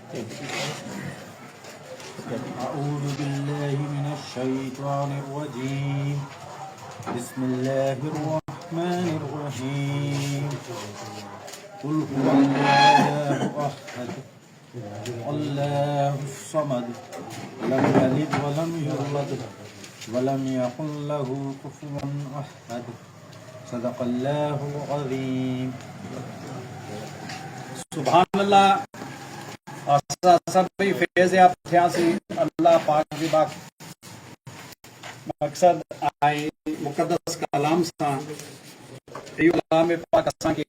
اعوذ بالله من الشيطان الرجيم بسم الله الرحمن الرحيم قل هو الله احد الله الصمد لم يلد ولم يولد ولم يكن له كفوا احد صدق الله العظيم. سبحان الله اسان سڀئي فيضياب ٿياسين الله پاڪ جي باق مقصد ۽ مقدس ڪلام سان اهو ڪلام پاڪ اسان کي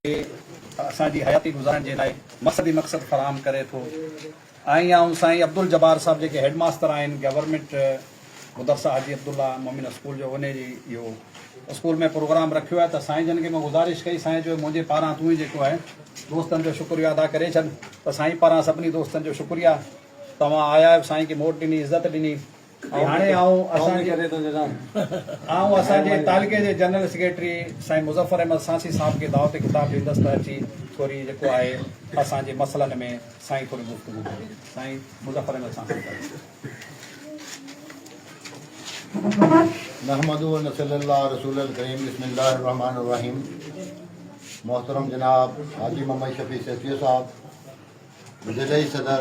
اسان جي حياتي گذارڻ جي لاء مقصد ئي مقصد فراهم ڪري ٿو ۽ آئون سائين عبدالجبار صاحب جيڪي هيڊ ماستر آهن گورنمينٽ مدرسه حاجي عبدالله مومن اسڪول جو انهي جي اهو اسڪول ۾ پروگرام رکيو آهي ته سائين جن کي مون گذارش ڪئي سائين چيو منهنجي پاران تون ئي جيڪو آهي دوستن جو شڪريو ادا ڪري ڇڏ ته سائين پاران سڀني دوستن جو شڪريه توهان آيا آهيو سائين کي موٽ ڏني عزت ڏني ۽ هاڻي آئون اسان جي آئون اسان جي تعلقي جي جنرل سيڪريٽري سائين مظفر احمد سانسي صاحب کي دعوت خطاب ڏيندس ته اچي ٿوري جيڪو آهي اسان جي مسئلن ۾ سائين ٿوري گفتگو ڪري سائين مظفر احمد سانسي صاحب. نحمده و نصلي الله علي رسوله الڪريم بسم الله الرحمٰن الرحيم محترم جناب حاجي محمد شفيع سيتيو صاحب ضلعي صدر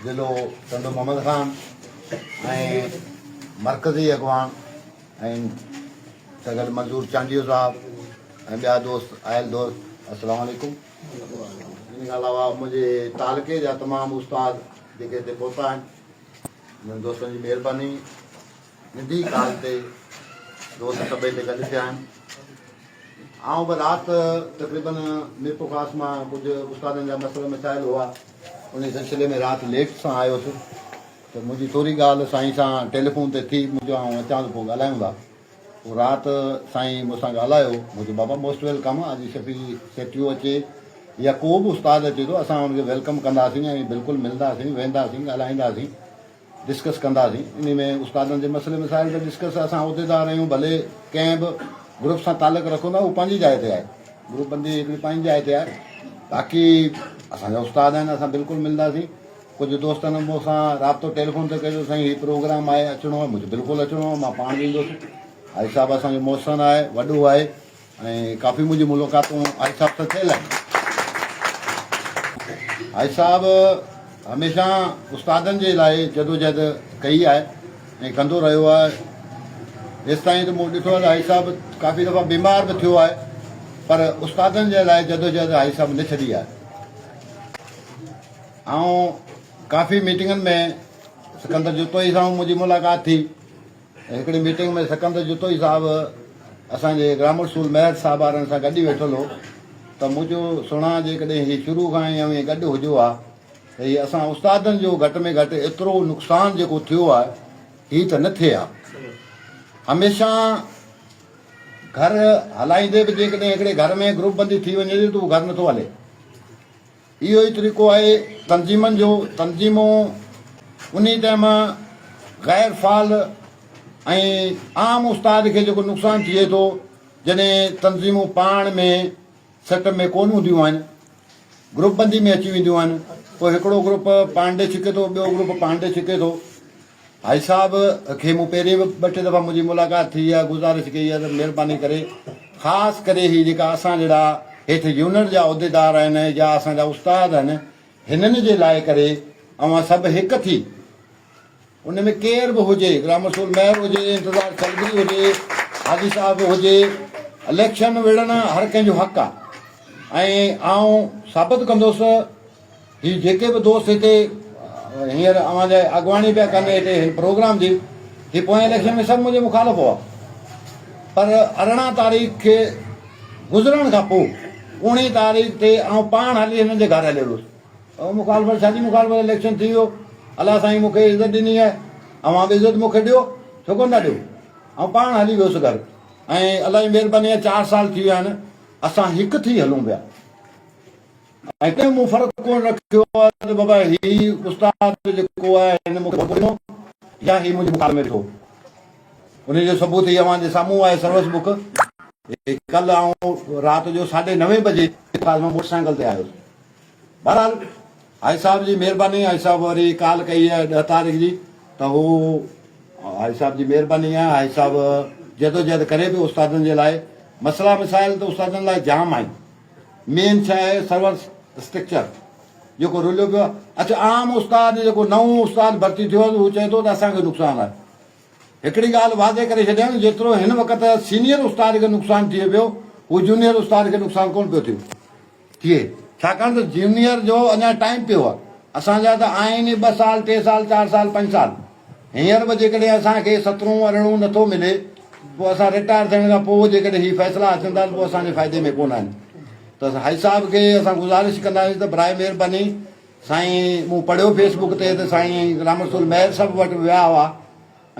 ضلعو ٽنڊو محمد خان ۽ مرڪزي اڳواڻ ۽ سان گڏ منظور چانڊيو صاحب ۽ ٻيا دوست آيل دوست السلام عليڪم ان کان علاوه منهنجي تعلقي جا تمام استاد جيڪي هتي پهتا آهن انهن دوستن جي مهرباني ننڍي ڪال تي دوست سڀئي هتي گڏ ٿيا آهن. آئون به رات تقريبن ميرپورخاص مان ڪجهه استادن جا مسئلا مسائل هئا انهي سلسلي ۾ رات ليٽ سان آيوس ته منهنجي ٿوري ڳالهه سائين سان ٽيليفون تي ٿي مون چيو آئون اچان ٿو پوء ڳالهايون ٿا پوء رات سائين مون سان ڳالهايو مون چيو بابا موسٽ welcome اڄ شفيع سيٺيو اچي يا ڪو به استاد اچي ٿو اسان ان کي welcome ڪنداسين ۽ بلڪل ملنداسين ويهنداسين ڳالهائينداسين ڊسڪس ڪنداسين انهي ۾ استادن جي مسئلي مسائل تي ڊسڪس اسان عهديدار آهيون ڀلي ڪنهن به گروپ سان تعلق رکون ٿا اهو پنهنجي جاء تي آهي گروپ بندي هڪڙي پنهنجي جاء تي آهي باقي اسان جا استاد آهن اسان بلڪل ملنداسين ڪجهه دوستن مون سان رابطو ٽيليفون تي ڪيو سائين هي پروگرام آهي اچڻو آهي مون چيو بلڪل اچڻو آهي مان پاڻ به ايندس حاجي صاحب اسان جو محسن آهي وڏو آهي ۽ ڪافي منهنجون ملاقاتون حاجي صاحب سان ٿيل آهن. حاجي صاحب هميشه استادن جي لاء جدوجهد ڪئي آهي ۽ ڪندو رهيو آهي. ايستائين ته مون ڏٺو آهي ته حاجي صاحب ڪافي دفعا بيمار به ٿيو آهي پر استادن جي لاء جدوجهد حاجي صاحب نه ڇڏي آهي. آئون ڪافي ميٽنگن ۾ سڪندر جتوئي سان منهنجي ملاقات ٿي. هڪڙي ميٽنگ ۾ سڪندر جتوئي صاحب اسان جي گرامر اسڪول مهر صاحب وارن سان گڏ ئي ويٺل هو ته مون چيو سهڻا جيڪڏهن هي شروع کان ئي اوهين گڏ هجو ها ته هي اسان استادن جو گهٽ ۾ گهٽ ايترو نقصان جيڪو ٿيو آهي هي ته نه ٿئي ها. هميشه گهر هلائيندي به جيڪڏهن هڪڙي گهر ۾ گروپ بندي ٿي وڃي ٿي ته اهو گهر نٿو هلي. اهو ئي طريقو آهي تنظيمن جو، تنظيمون انهي ٽائيم غير فعال ۽ عام استاد کي جيڪو نقصان ٿئي ٿو جڏهن تنظيمون پاڻ ۾ سيٽ ۾ ڪونه هونديون آهن گروپ بندي ۾ اچي وينديون آهن پوء هڪڙو گروپ پاڻ ڏي ڇڪي ٿو ٻيو گروپ پاڻ ڏي ڇڪي ٿو حاجي صاحب کي مون پهرين به ٻه ٽي دفعا منهنجي ملاقات ٿي آهي گذارش ڪئي آهي ته مهرباني ڪري خاص ڪري هي جيڪا اسان جهڙا هيٺ يونٽ جا عهديدار آهن يا اسان جا استاد آهن هنن جي لاء ڪري اوهان سڀ هڪ ٿي ان ۾ ڪير به هجي غلام رسول مهر هجي انتظار چوڌري هجي حاجي صاحب هجي اليڪشن وڙهڻ هر ڪنهن جو حق آهي ۽ آئون ثابت ڪندس هي جيڪي به دوست هتي هينئر اوهان جي اڳواڻي پيا ڪن هتي هن پروگرام جي هي پوئين اليڪشن ۾ سڀ منهنجي مخالف هئا پر 18 تاريخ کي گذرڻ کان پوء اوڻيهه تاريخ تي آئون پاڻ هلي هنن جي گهر هليو ويس مخالفت ڇا جي مخالفت اليڪشن ٿي ويو الله سائين مون کي عزت ڏني آهي اوهان به عزت مون کي ڏيو ڇو ڪونه ٿا ڏيو آئون پاڻ هلي ويس گهر ۽ الله جي مهرباني آهي چار سال ٿي ويا آهن اسان هڪ ٿي هلون پيا ۽ ڪنهن مون فرق ڪونه رکيو آهي ته بابا هي استاد جيڪو آهي هن مون کي ڌوڪو ڏنو يا هي منهنجي مقابلي ۾ ويٺو. ان جو ثبوت هي اوهان جي سامهون آهي سروس بڪ. ڪلهه آئون رات جو ساڍي نوين بجي مان موٽر سائيڪل تي آيس. بهرحال. حاجي صاحب جي مهرباني حاجي صاحب وري ڪال ڪئي آهي ڏهه تاريخ جي ته هو حاجي صاحب جي مهرباني آهي حاجي صاحب جدوجهد ڪري پيو استادن جي لاء مسئلا مسائل ته استادن لاء جام آهن مين ڇا آهي سرور اسٽرڪچر جيڪو رليو پيو آهي اڇا عام استاد جيڪو نئون استاد ڀرتي ٿيو آهي هو چئي ٿو ته اسان کي نقصان آهي هڪڙي ڳالهه واضح ڪري ڇڏيان جيترو هن وقت سينيئر استاد کي نقصان ٿئي پيو هو جونيئر استاد کي نقصان ڪونه پيو ٿئي ٿئي ڇاڪاڻ ته جونيئر جو اڃا ٽائيم پيو آهي اسان جا ته آهن ئي ٻه سال ٽي سال چار سال پنج سال هينئر به جيڪڏهن اسان کي سترهون ارڙهون نٿو ملي پوء اسان رٽائر ٿيڻ کان پوء جيڪڏهن هي فيصلا اچن ٿا ته پوء اسان جي فائدي ۾ ڪونه آهن ته حاجي صاحب کي اسان گذارش ڪنداسين ته برائي مهرباني سائين مون پڙهيو فيس بڪ تي ته سائين غلام رسول مهر صاحب وٽ ويا هئا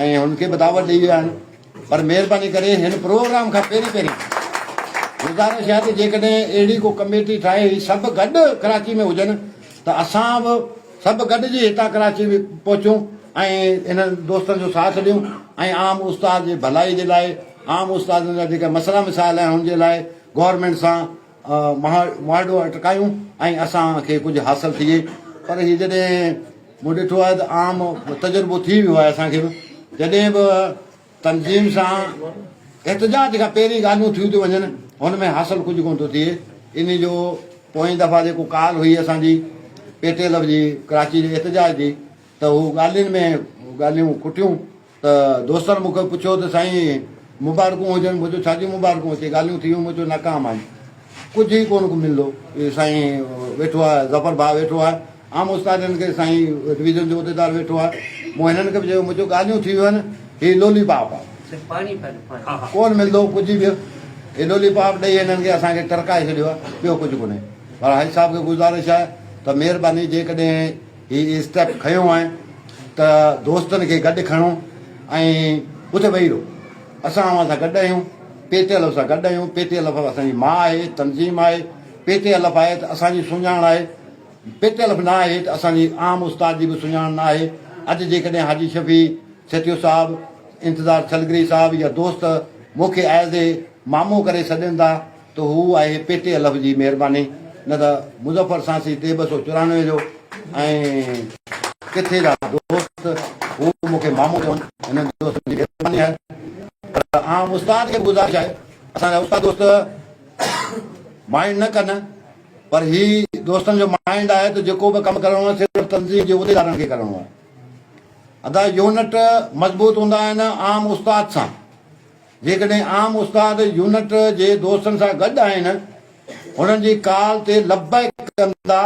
۽ هن کي به دعوت ڏئي ويا آهن پر مهرباني ڪري هن پروگرام کان پهرين پهرين گذارش آهي ته جيڪڏهن اهڙي ڪو ڪميٽي ٺاهي هي سڀ گڏ ڪراچي ۾ هجن ته اسان به سڀ گڏجي هتان ڪراچي به پهچون ۽ انهن دوستن جو ساٿ ڏيون ۽ عام استاد جي ڀلائي جي لاء عام استادن جا جيڪا مسئلا مسائل آهن ان جي لاء گورنمينٽ سان معاهدو اٽڪايون ۽ اسان کي ڪجهه حاصل ٿئي پر هي جڏهن مون ڏٺو آهي ته عام تجربو ٿي ويو آهي اسان کي به جڏهن به تنظيم سان احتجاج کان پهرين ڳالهيون ٿيون ٿيون وڃن ان ۾ حاصل ڪجهه ڪونه ٿو ٿئي ان جو پوئين دفعا جيڪو ڪال هئي اسان جي پي ٽي ايل جي ڪراچي جي احتجاج جي ته هو ڳالهين ۾ ڳالهيون کٽيون ته دوستن مون کي پڇيو ته سائين مبارڪون هجن، مون چيو ڇا جون مبارڪون، چي ڳالهيون ٿي ويون، مون چيو ناڪام آهن، ڪجهه ئي ڪونه ڪو ملندو، سائين ويٺو آهي، ظفر ڀاء ويٺو آهي، عام استادن کي سائين ڊويزن جو عهديدار ويٺو آهي، مون هنن کي به چيو، مون چيو ڳالهيون ٿي ويون آهن، هي لولي پاپ آهي، ڪونه ملندو ڪجهه به، هي لولي پاپ ڏئي هنن کي اسان کي ٽرڪائي ڇڏيو آهي، ٻيو ڪجهه ڪونهي، پر حاجي صاحب کي گذارش آهي ته مهرباني جيڪڏهن هي اسٽيپ کنيو آهي ته دوستن کي گڏ کڻو ۽ اتي ويهي رهو. اسان اوهان سان گڏ آهيون، پي ٽي الف سان گڏ آهيون، پي ٽي الف اسان جي ماء آهي، تنظيم آهي، پي ٽي الف آهي ته اسان جي سڃاڻ آهي، پي ٽي الف نه آهي ته اسان جي عام استاد جي به سڃاڻ نه آهي. اڄ جيڪڏهن حاجي شفيع سيٺيو صاحب، انتظار ڇلگري صاحب يا دوست مون کي ايز اي مامو ڪري سڏين ٿا ته هو آهي پي ٽي الف جي مهرباني نه ته مظفر سانسي ٽي 294 جو ۽ ڪٿي جا دوست هو مون کي مامو چون هنن دوستن جي مهرباني آهي پر عام استاد کي به گذارش آهي اسان جا استاد دوست مائنڊ نه ڪن پر هي دوستن جو مائنڊ آهي ته جيڪو به ڪم ڪرڻو آهي صرف تنظيم جي عهديدارن کي ڪرڻو آهي ادا يونٽ مضبوط هوندا آهن عام استاد سان جيڪڏهن عام استاد يونٽ جي دوستن سان گڏ آهن، هنن جي ڪال تي لبيڪ ڪندا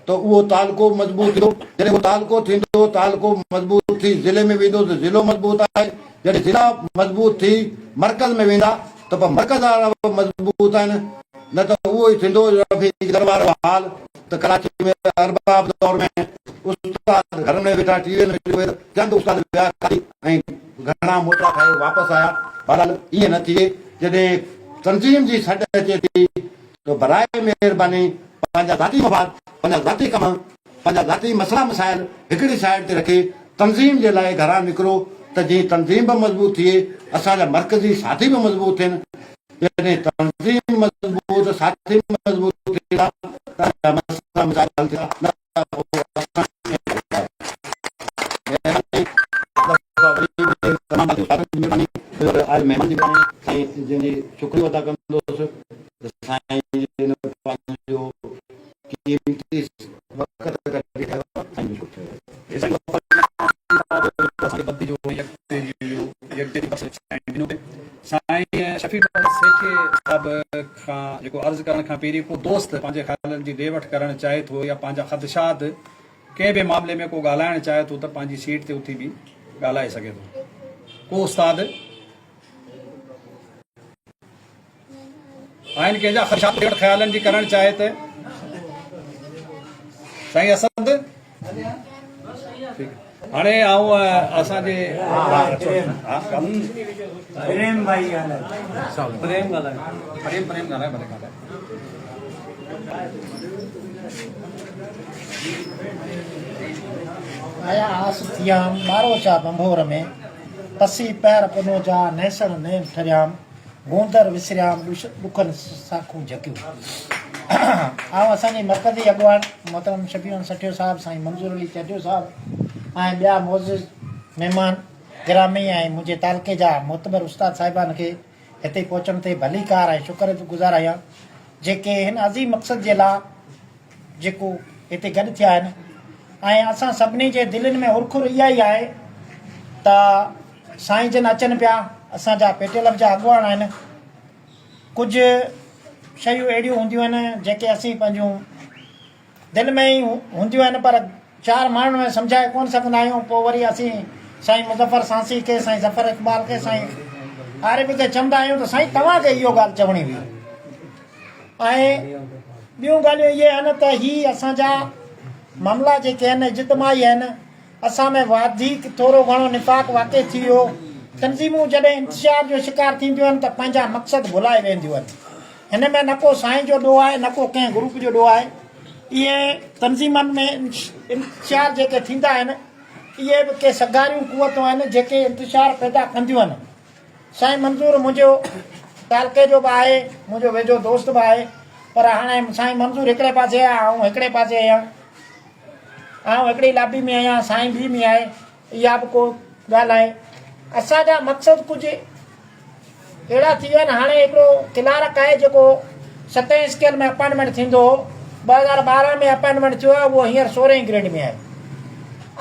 ته اهو تعلقو مضبوط ٿيندو، جڏهن اهو تعلقو ٿيندو، تعلقو مضبوط ٿي ضلعي ۾ ويندو ته ضلعو مضبوط آهي، جڏهن ضلعا مضبوط ٿي مرڪز ۾ ويندا ته پوء مرڪز وارا به مضبوط آهن، نه ته اهو ئي ٿيندو رفيق دربار جو حال ته ڪراچي ۾ ارباب دور ۾ استاد گهرن ۾ ويٺا ٽي وين ۾ چند استاد ويا ڪراچي ۽ گهڻا موٽا کائي واپس آيا، بهرحال ائين نه ٿئي، جڏهن تنظيم جي سڏ اچي ٿي ته براء مهرباني پنهنجا ذاتي مفاد، پنهنجا ذاتي ڪم، پنهنجا ذاتي مسئلا مسائل هڪڙي سائيڊ تي رکي تنظيم جي لاء گهران نڪرو ته جيئن تنظيم به مضبوط ٿئي، اسان جا مرڪزي ساٿي به مضبوط ٿين، جڏهن تنظيم مضبوط، ساٿي مضبوط ٿيندا ته اسان جا مسئلا مسائل حل ٿيندا نه ته پوء اسان سائين جن جي شڪريو ادا ڪندوس سائين جن پنهنجو قيمتي وقت ڪڍي سائين جو شڪريو. سائين شفيع محمد سيٺي صاحب کان جيڪو عرض ڪرڻ کان پهرين ڪو دوست پنهنجي خيالن جي ڏي وٺ ڪرڻ چاهي ٿو يا پنهنجا خدشات ڪنهن به معاملي ۾ ڪو ڳالهائڻ چاهي ٿو ته پنهنجي سيٽ تي اٿي به ڳالهائي سگهي ٿو. ڪو استاد آهن ڪنهن جا خدشات ڏي وٺ خيالن جي ڪرڻ چاهي ته سائين اسد هاڻي آئون اسان جي پريم ڀائي ڳالهائي پريم ڳالهائي پريم پريم ڳالهائي ڀلي ڳالهائي آيا آس ٿيام ٻاروچا ڀنڀور ۾، پسي پهر پنوجا نيسڻ نين ٺريام، گوندر وسريام ڏکن ساکون جهڪيون. آئون اسان جي مرڪزي اڳواڻ محترم شفيع احمد سٺيو صاحب، سائين منظور علي چانڊيو صاحب ۽ ٻيا معزز مهمان گرامي ۽ منهنجي تعلقي جا معتبر استاد صاحبان کي هتي پهچڻ تي ڀليڪار ۽ شڪر گذار آهيان جيڪي هن عظيم مقصد جي لاء جيڪو هتي گڏ ٿيا آهن ۽ اسان سڀني جي دلين ۾ هرکر اها ئي آهي ته سائين جن اچن پيا اسان جا پيٽيلف جا اڳواڻ آهن ڪجهه شيون اهڙيون هونديون آهن جيڪي اسين پنهنجون دل ۾ ئي هونديون آهن پر چار ماڻهن ۾ سمجهائي ڪونه سگهندا آهيون پوء وري اسين سائين مظفر سانسي کي سائين ظفر اقبال کي سائين عارف کي چوندا آهيون ته سائين توهان کي اهو ڳالهه چوڻي هئي ۽ ٻيون ڳالهيون اهي آهن ته هي اسان جا معاملا جيڪي آهن اجتماعي آهن اسان ۾ واڌيڪ ٿورو گهڻو نفاق واقع ٿي ويو. تنظيمون جڏهن انتشار جو شڪار ٿينديون آهن ته پنهنجا مقصد ڀلائي وينديون آهن. هن ۾ نه ڪو سائين جو ڏوهه آهي نه ڪو ڪنهن گروپ جو ڏوهه آهي. اهي تنظيمن ۾ انتشار جيڪي ٿيندا آهن اهي به ڪي سگهاريون قوتون آهن جيڪي انتشار پيدا ڪنديون آهن. سائين منظور منهنجو تعلقي جو به آهي منهنجو ويجهو دوست به آهي پر هاڻي سائين منظور هڪڙي پاسي آهي آئون هڪڙي پاسي آهيان. آئون هڪڙي لابي ۾ آهيان، سائين ٻي ۾ آهي، اها به ڪو ڳالهه آهي. اسان جا مقصد ڪجهه اهڙا ٿي ويا آهن، هاڻي هڪڙو ڪلارڪ آهي جيڪو ستين اسڪيل ۾ اپائنٽمينٽ ٿيندو هو، 2012 ۾ اپائنٽمينٽ ٿيو آهي، اهو هينئر سورهين گريڊ ۾ آهي.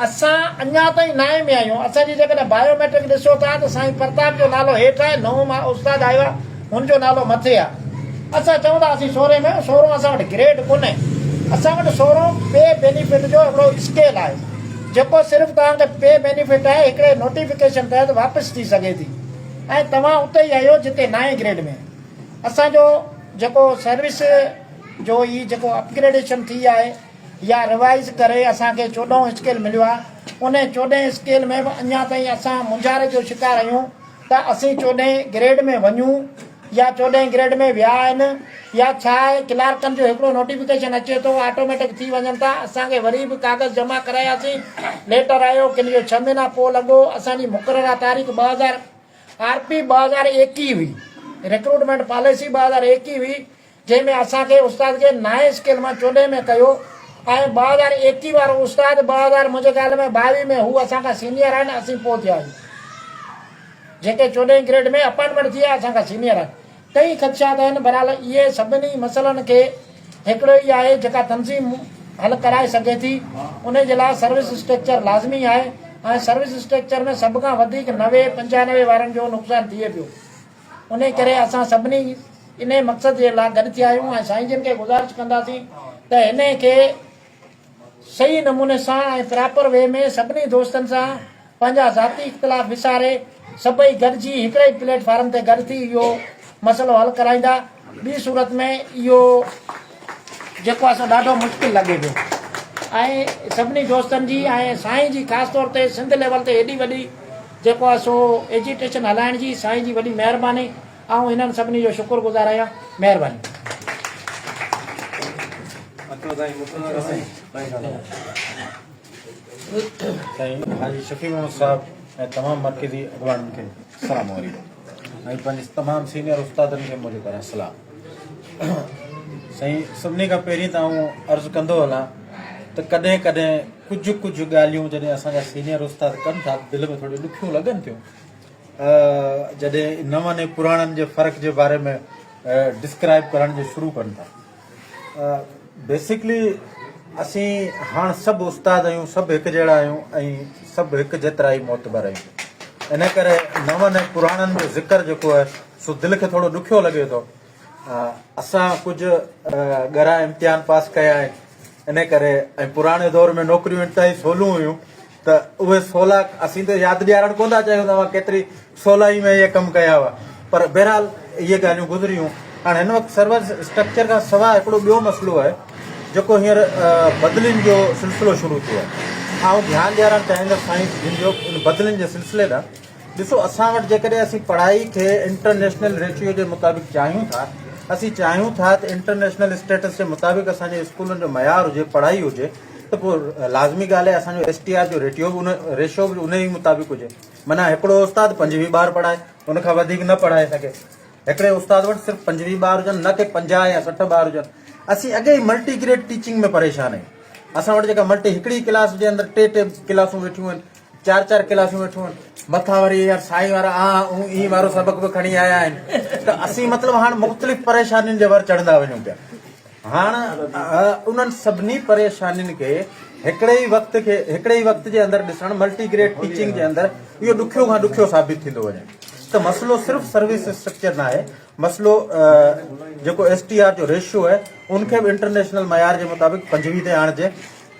اسان اڃا تائين نائين ۾ آهيون. اسان جي جيڪڏهن بايو ميٽرڪ ڏسو ٿا ته سائين پرتاب جو نالو هيٺ آهي، نئون استاد آيو آهي هن جو نالو مٿي آهي. اسان چئون ٿا اسين سورهين ۾ آهيون، سورهون اسان وٽ گريڊ ڪونهي. اسان وٽ سورهون پي بينيفٽ جو هڪڙو اسڪيل آهي، جيڪو صرف توهان کي پي بينيفٽ آهي هڪڙي نوٽيفڪيشن تحت واپس ٿي سگهي ٿي ۽ توهان اتي ئي آهيو جتي نائين گريڊ ۾. اسان جو جيڪو سروس جو هي جيڪو اپگريڊيشن ٿي آهي يا روائيز ڪري اسان کي چوڏهون اسڪيل مليو آهي، انهي چوڏهين اسڪيل ۾ به اڃا تائين اسان مونجهاري جو شڪار آهيون ته اسين چوڏهين گريڊ ۾ وڃون يا چوڏهين گريڊ ۾ ويا آهن يا ڇا آهي، ڪلارڪن جو هڪڙو نوٽيفڪيشن اچي ٿو آٽوميٽڪ ٿي وڃن ٿا، اسان کي وري به ڪاغذ جمع ڪراياسين، ليٽر آيو ڪن جو ڇهه مهينا پوء لڳو، اسان جي مقرره تاريخ 2000 آر پي 2021 هئي، ريڪروٽمينٽ پاليسي 2021 هئي، جنهن ۾ اسان کي استاد کي نائين اسڪيل مان چوڏهين ۾ ڪيو ۽ 2021 وارو استاد 2000 منهنجي خيال ۾ 22 ۾ هو اسان کان سينيئر آهن اسين پوء ٿيا آهيون جيڪي چوڏهين گريڊ ۾ اپائنٽمينٽ ٿي آهي اسان کان سينيئر آهن ڪئي خدشات آهن بهرحال اهي سڀني مسئلن کي هڪڙو ئي آهي جيڪا تنظيم حل ڪرائي سگهي ٿي ان جي لاء سروس اسٽرڪچر لازمي آهي ۽ سروس اسٽرڪچر ۾ سڀ کان وڌيڪ 90 95 وارن جو نقصان ٿئي پيو انهي ڪري اسان سڀني انهي مقصد جي لاء گڏ ٿيا آهيون ۽ سائين جن کي گذارش ڪنداسين ته انهي کي صحيح نموني سان ۽ پراپر وي ۾ سڀني دوستن سان پنهنجا ذاتي اختلاف وساري سڀئي گڏجي هڪڙي ئي پليٽ فارم تي گڏ ٿي اهو مسئلو حل ڪرائيندا ٻي صورت ۾ اهو جيڪو آهي سو ڏاڍو مشڪل لڳي پيو ۽ سڀني دوستن جي ۽ سائين جي خاص طور تي سنڌ ليول تي ايڏي وڏي جيڪو آهي سو ايجيٽيشن هلائڻ جي سائين جي وڏي مهرباني آئون هنن سڀني جو شڪر گذار آهيان مهرباني. سائين حاجي شفيع محمد صاحب ۽ تمام مرڪزي اڳواڻن کي السلام عليڪم ۽ پنهنجي تمام سينيئر استادن کي منهنجو پاران سلام. سائين سڀني کان پهرين ته آئون عرض ڪندو هلان ته ڪڏهن ڪڏهن ڪجهه ڪجهه ڳالهيون جڏهن اسان جا سينيئر استاد ڪن ٿا ته دل ۾ ٿوري ڏکيون لڳن ٿيون جڏهن نون ۽ پراڻن جي فرق جي باري ۾ ڊسڪرائب ڪرڻ جو شروع ڪن ٿا بيسڪلي اسين هاڻ سڀ استاد آهيون سڀ هڪ جهڙا آهيون ۽ سڀ هڪ جيترا ئي معتبر آهيون ان ڪري نون ۽ پراڻن جو ذڪر جيڪو آهي سو دل کي ٿورو ڏکيو لڳي ٿو. اسان ڪجهه ڳرا امتحان پاس ڪيا آهن ان ڪري ۽ پراڻي دور ۾ نوڪريون انتهائي سوليون هيون ته اهي سولا اسين ته ياد ڏيارڻ ڪونه ٿا چاهيون ته اوهان ڪيتري سولائي ۾ اهي ڪم ڪيا هئا پر بهرحال اهي ڳالهيون گذريون هاڻي هن وقت سروس اسٽرڪچر کان سواء هڪڙو ٻيو مسئلو آهي جيڪو هينئر بدلين جو سلسلو شروع ٿيو آهي آئون ڌيان ڏيارڻ چاهيندس سائين جن جو ان بدلين جي سلسلي ڏانهن ڏسو اسان وٽ جيڪڏهن اسين پڙهائي کي انٽرنيشنل ريشيو جي مطابق چاهيون ٿا، اسين چاهيون ٿا ته انٽرنيشنل اسٽيٽس جي مطابق اسان جي اسڪولن جو معيار هجي، پڙهائي هجي ته پوء لازمي ڳالهه آهي اسان جو ايس ٽي آر جو ريٽيو به ان ريشو به ان ئي مطابق هجي. معنيٰ هڪڙو استاد 25 ٻار پڙهائي ان کان وڌيڪ نه پڙهائي سگهي. هڪڙي استاد وٽ صرف 25 ٻار هجن نه ڪي 50 يا 60 ٻار هجن. اسين اڳي ئي ملٽي گريڊ ٽيچنگ ۾ پريشان آهيون. اسان وٽ جيڪا ملٽي هڪڙي ڪلاس جي اندر ٽي ٽي ڪلاسون ويٺيون آهن، چار چار ڪلاسون ويٺيون آهن، مٿان وري يار سائين وارا آ اون اي وارو سبق به کڻي آيا آهن ته اسين مطلب هاڻ مختلف پريشانين جي ور چڙهندا وڃون پيا. هاڻ انهن سڀني پريشانين کي هڪڙي ئي وقت کي هڪڙي ئي وقت جي اندر ڏسڻ ملٽي گريڊ ٽيچنگ جي اندر اهو ڏکيو کان ڏکيو ثابت ٿيندو وڃي ته مسئلو صرف سروس اسٽرڪچر ناهي مسئلو جيڪو ايس ٽي آر جو ريشو آهي ان کي به انٽرنيشنل معيار جي مطابق 25 تي آڻجي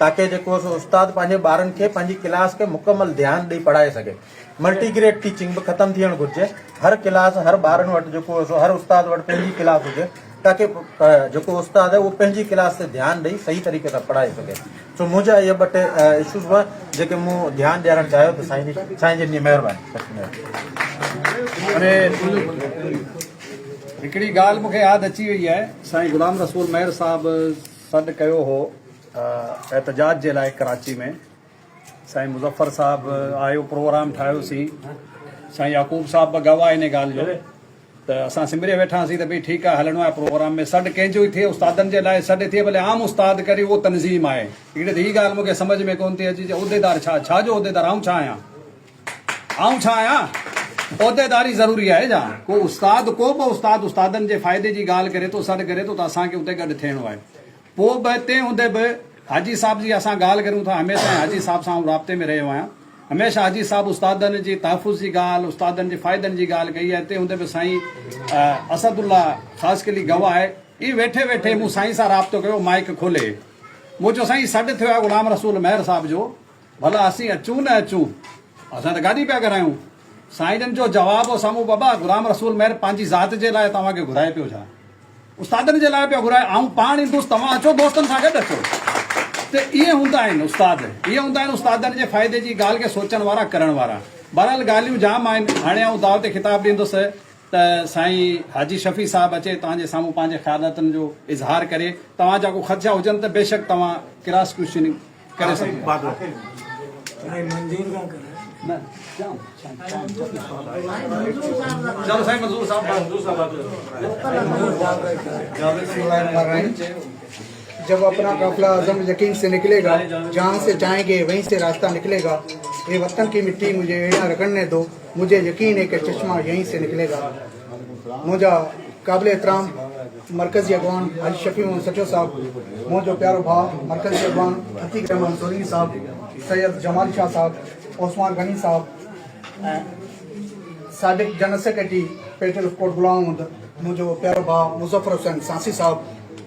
تاڪه جيڪو سو استاد پنهنجي ٻارن کي پنهنجي ڪلاس کي مڪمل ڌيان ڏئي پڙهائي سگهي. ملٽي گريڊ ٽيچنگ به ختم ٿيڻ گهرجي هر ڪلاس هر ٻارن وٽ جيڪو سو هر استاد وٽ پنهنجي ڪلاس هجي تاڪه جيڪو استاد آهي اهو پنهنجي ڪلاس تي ڌيان ڏئي صحيح طريقي سان پڙهائي سگهي. سو منهنجا اهي ٻه ٽي اشوز هئا جيڪي مون ڌيان ڏيارڻ چاهيو ته سائين جي سائين جن جي مهرباني. هڪڙي ڳالهه مون کي ياد اچي وئي آهي سائين غلام رسول مهر صاحب سڏ ڪيو هو احتجاج جي لاء ڪراچي ۾ سائين مظفر صاحب آيو پروگرام ٺاهيوسين سائين يعقوب صاحب به گواهه ان ڳالهه جو ته اسان سنبري ويٺا هئاسين ته ڀئي ٺيڪ آهي هلڻو آهي پروگرام ۾ سڏ ڪنهن جو ئي ٿئي استادن جي لاء سڏ ٿئي ڀلي عام استاد ڪري اهو تنظيم آهي هڪڙي ته هي ڳالهه مون کي سمجهه ۾ ڪونه ٿي اچي چې عهديدار ڇا ڇا جو عهديدار آئون ڇا آهيان آئون ڇا آهيان عهديداري ضروري آهي جا ڪو استاد ڪو به استاد استادن جي فائدي جي ڳالهه ڪري ٿو سڏ ڪري ٿو ته اسان کي اتي گڏ ٿيڻو آهي پوء به تنهن هوندي به حاجي صاحب جي اسان ڳالهه ڪريون ٿا هميشه ۽ حاجي صاحب سان آئون رابطي ۾ رهيو آهيان هميشه حاجي صاحب استادن جي تحفظ جي ڳالهه استادن جي فائدن جي ڳالهه ڪئي آهي تنهن هوندي به سائين اسد الله خاصخيلي گواهه آهي ئي ويٺي ويٺي مون سائين سان رابطو ڪيو مائيڪ کولي مون چيو سائين سڏ ٿيو آهي غلام رسول مهر صاحب جو ڀلا اسين اچون نه اچون اسان ته گاڏي پيا ڪرايون سائين جن جو جواب هو سامهون بابا غلام رسول مهر پنهنجي ذات جي لاء توهان کي گهرائي پيو ڇا استادن جي لاء پيو گهرائي، آئون پاڻ ايندس، توهان اچو دوستن سان گڏ اچو ته اهي هوندا آهن استاد، اهي هوندا آهن استادن جي فائدي جي ڳالهه کي سوچڻ وارا ڪرڻ وارا. بهرحال ڳالهيون جام آهن، هاڻي آئون دعوت خطاب ڏيندس ته سائين حاجي شفيع صاحب اچي توهان جي سامهون پنهنجي خيالاتن جو اظهار ڪري، توهان جا ڪو خدشا هجن ته بيشڪ توهان ڪراس ڪوئسچننگ ڪري سگهو ٿا. سائين منظور کان ڪرايو. نه جام چلو سائين منظور صاحب جب اپنا قافلہ عزم یقین سے نکلے گا جہاں سے چاہیں گے وہیں سے راستہ نکلے گا اے وطن کی مٹی مجھے ایڑیاں رگڑنے دو مجھے یقین ہے کہ چشمہ یہیں سے نکلے گا منهنجا قابل احترام مرڪزي اڳواڻ حاجي شفيع محمد سٺيو صاحب، منهنجو پيارو ڀاء مرڪزي اڳواڻ عتيق احمد سولنگي صاحب، سيد جمال شاهه صاحب، عثمان غني صاحب ۽ سابق جنرل سيڪريٽري پيٽل آف ڪوٽ غلام محمد، منهنجو پيارو ڀاء مظفر حسين سانسي صاحب،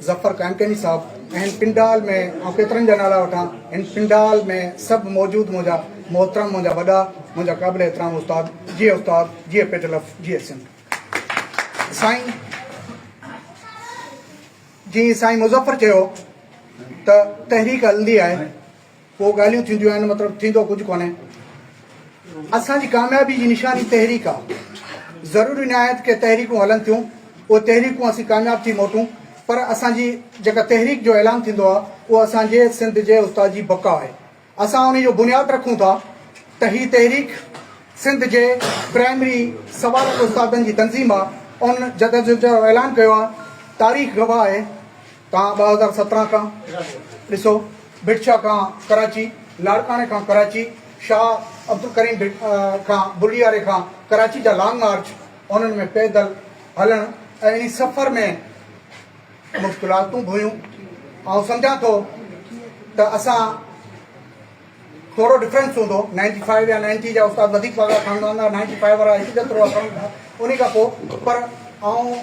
ظفر قائمقاني صاحب ۽ هن پنڊال ۾ آئون ڪيترن جا نالا وٺان، هن پنڊال ۾ سڀ موجود منهنجا محترم، منهنجا وڏا، منهنجا قابل احترام استاد، جيئي استاد، جيئي پيٽل آف، جيئي سنڌ. سائين جيئن سائين مظفر چيو ته تحريڪ هلندي آهي پوء ڳالهيون ٿينديون آهن مطلب ٿيندو ڪجهه ڪونهي اسان جي ڪاميابي جي نشاني تحريڪ آهي ضروري نه آهي ته ڪي تحريڪون هلن ٿيون اهي تحريڪون اسين ڪامياب ٿي موٽون پر اسان جي جيڪا تحريڪ جو اعلان ٿيندو آهي اهو اسان جي سنڌ جي استاد جي بقا آهي اسان انهي جو بنياد رکون ٿا ته هي تحريڪ سنڌ جي پرائمري سوا لک استادن جي تنظيم آ ان جدوجھد جو اعلان ڪيو آ تاريخ گواھ آهي توهان 2017 کان ڏسو ڀٽ شاھ کان ڪراچي لاڙڪاڻي کان ڪراچي شاھ عبدالڪريم کان بلياري کان ڪراچي جا لانگ مارچ انهن ۾ پيدل هلڻ ۽ انهي سفر ۾ مشڪلاتون به هيون. آئون سمجهان ٿو ته اسان ٿورو ڊفرنس هوندو نائنٽي فائيو يا نائنٽي جا استاد وڌيڪ پگهار کڻندا هوندا نائنٽي فائيو وارا هڪ جيترو کڻن ٿا انهي کان پوء پر آئون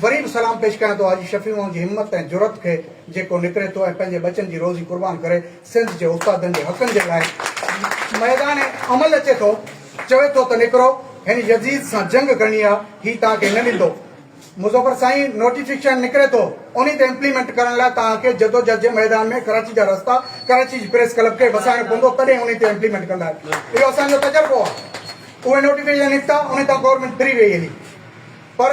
وري به سلام پيش ڪيان ٿو حاجي شفيع محمد جي همت ۽ جرئت کي جيڪو نڪري ٿو ۽ پنهنجي ٻچن جي روزي قربان ڪري سنڌ جي استادن جي حقن جي لاء ميدان عمل اچي ٿو چوي ٿو ته نڪرو هن يزيد سان جنگ ڪرڻي آ هي توهان کي نه ڏيندو. مظفر سائين نوٽيفڪيشن نڪري ٿو انهي تي امپليمينٽ ڪرڻ لاء توهان کي جدوجھد جي ميدان ۾ ڪراچي جا رستا ڪراچي جي پريس ڪلب کي وسائڻو پوندو تڏهن انهي تي امپليمينٽ ڪندا اهو اسان جو تجربو آهي اهي نوٽيفڪيشن نڪتا انهي تان گورنمينٽ ڦري وئي هلي پر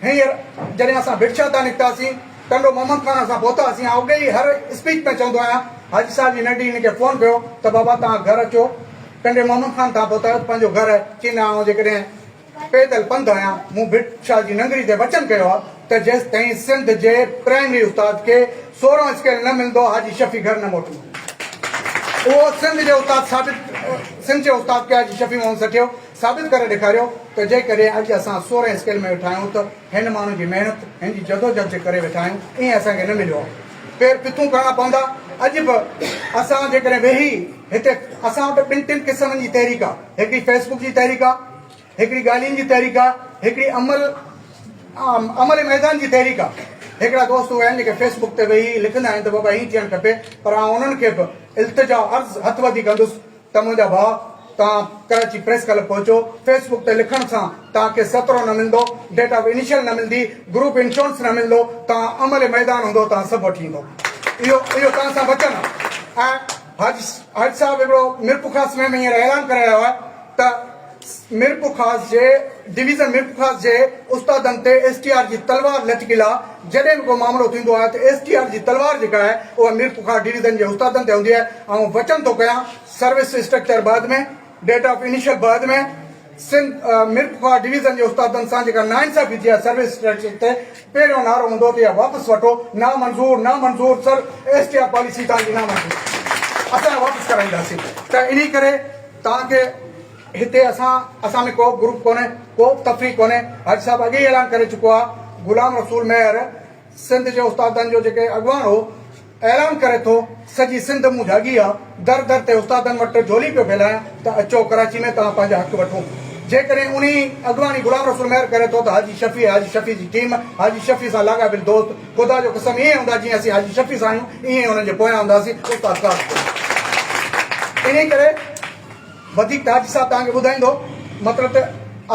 هينئر جڏهن اسان ڀٽ شاهه تان نڪتاسين ٽنڊو محمد خان اسان پهتاسين آئون اڳي ئي هر اسپيچ ۾ چوندو آهيان حاجي صاحب جي ننڍي هن کي فون ڪيو ته بابا توهان گهر اچو ٽنڊي محمد خان تان پهتا آهيو ته پنهنجو گهر چي نه آئون جيڪڏهن پيدل پنڌ آهيان، مون ڀٽ شاهه جي ننگري تي وچن ڪيو آهي ته جيستائين سنڌ جي پرائمري استاد کي سورهون اسڪيل نه ملندو حاجي شفيع گهر نه موٽندو. اهو سنڌ جي استاد ثابت سنڌ جي استاد کي حاجي شفيع محمد سٺيو ثابت ڪري ڏيکاريو ته جيڪڏهن اڄ اسان سورهين اسڪيل ۾ ويٺا آهيون ته هن ماڻهو جي محنت هن جي جدوجهد جي ڪري ويٺا آهيون ائين اسان کي نه مليو آهي. پير پٿون ڪرڻا پوندا. اڄ به اسان جيڪڏهن ويهي هتي اسان وٽ ٻن ٽن قسمن جي تحريڪ آهي هڪڙي فيس بڪ جي تحريڪ آهي هڪڙي ڳالهين جي تحريڪ آ، هڪڙي عمل عمل ميدان جي تحريڪ آ. هڪڙا دوست اهي آهن جيڪي فيس بڪ تي ويهي لکندا آهن ته بابا هيئن ٿيڻ کپي پر آئون انهن کي به التجا عرض هٿ وڌي ڪندس ته منهنجا ڀاء توهان ڪراچي پريس ڪلب پهچو فيس بڪ تي لکڻ سان توهان کي سترو نه ملندو ڊيٽ آف انيشل نه ملندي گروپ انشورنس نه ملندو توهان عمل ميدان هوندو توهان سڀ وٺي ايندو اهو اهو توهان سان وچن آ ۽ حاجي حاجي صاحب هڪڙو ميرپورخاص ۾ هينئر اعلان ڪري رهيو آهي ته ميرپورخاص جي ڊويزن ميرپورخاص جي استادن تي ايس ٽي آر جي تلوار لٽڪيل آ جڏهن به ڪو معاملو ٿيندو آهي ته ايس ٽي آر جي تلوار جيڪا آهي اها ميرپورخاص ڊويزن جي استادن تي هوندي آهي آئون وچن ٿو ڪيان سروس اسٽرڪچر بعد ۾ ڊيٽ آف انيشل بعد ۾ سنڌ ميرپورخاص ڊويزن جي استادن سان جيڪا ناانصافي ٿي آهي سروس اسٽرڪچر تي پهريون نعرو هوندو ته اها واپس وٺو نامنظور نامنظور سر ايس ٽي آر پاليسي توهان جي نامنظور اسان واپس ڪرائينداسين ته انهي ڪري توهان کي هتي اسان اسان ۾ ڪو به گروپ ڪونهي ڪو به تفريق ڪونهي حاجي صاحب اڳي ئي اعلان ڪري چڪو آهي غلام رسول مهر سنڌ جي استادن جو جيڪي اڳواڻ هو اعلان ڪري ٿو سڄي سنڌ مون جاڳي آ در در تي استادن وٽ جهولي پيو ڦهلايان ته اچو ڪراچي ۾ توهان پنهنجا حق وٺون جيڪڏهن انهي اڳواڻي غلام رسول مهر ڪري ٿو ته حاجي شفيع حاجي شفيع جي ٽيم حاجي شفيع سان لاڳاپيل دوست خدا جو قسم ائين هوندا جيئن اسين حاجي شفيع سان آهيون ائين ئي انهن جي پويان هونداسين استاد ڪا به ڪونهي انهي ڪري وڌيڪ ته حاجي صاحب توهان کي ٻڌائيندو مطلب ته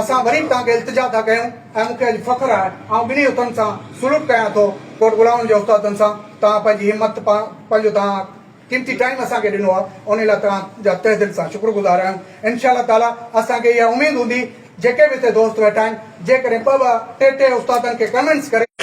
اسان وري به توهان کي التجا ٿا ڪيون ۽ مون کي اڄ فخر آهي آئون ٻنهي هٿن سان سلوٽ ڪيان ٿو ڪوٽ غلام جي استادن سان توهان پنهنجي همت پنهنجو توهان قيمتي ٽائيم اسان کي ڏنو آهي انهي لاء توهان جا تهه دل سان شڪر گذار آهيون انشاء الله تعالي اسان کي اها اميد هوندي جيڪي به هتي دوست ويٺا آهن جيڪڏهن ٻه ٻه ٽي ٽي استادن کي ڪنوينس ڪري.